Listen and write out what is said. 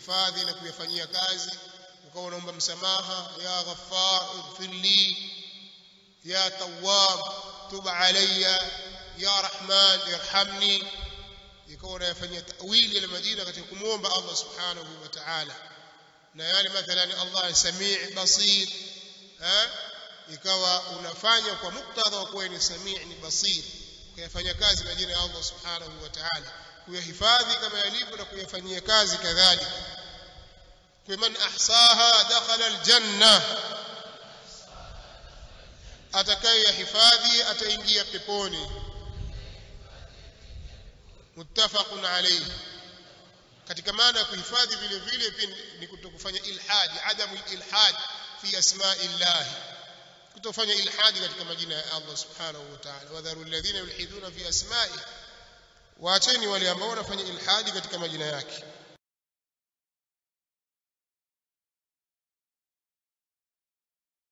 Kuyahifadhi na kuyafanyia kazi, ukawa unaomba msamaha, ya Ghaffar ighfir li, ya Tawwab tub alayya, ya Rahman irhamni. Ikawa unayafanyia tawili yale majina katika kumwomba Allah subhanahu wa ta'ala. Na yale mathalan Allah Samii Basir, ikawa unafanya kwa muktadha wa kuwa ni Samii ni Basir, ukayafanya kazi majina ya Allah subhanahu wa ta'ala, kuyahifadhi kama yalivyo na kuyafanyia kazi kadhalika. Kwa man ahsaha dakhala aljanna, atakayehifadhi ataingia peponi. Muttafaqun alayhi. Katika maana ya kuhifadhi vile vile pia ni kutokufanya ilhadi, adamu ilhad fi asma'illahi, kutofanya ilhadi katika majina ya Allah subhanahu wa ta'ala. Wadharu alladhina yulhiduna fi asma'ihi, waacheni wale ambao wanafanya ilhadi katika majina yake.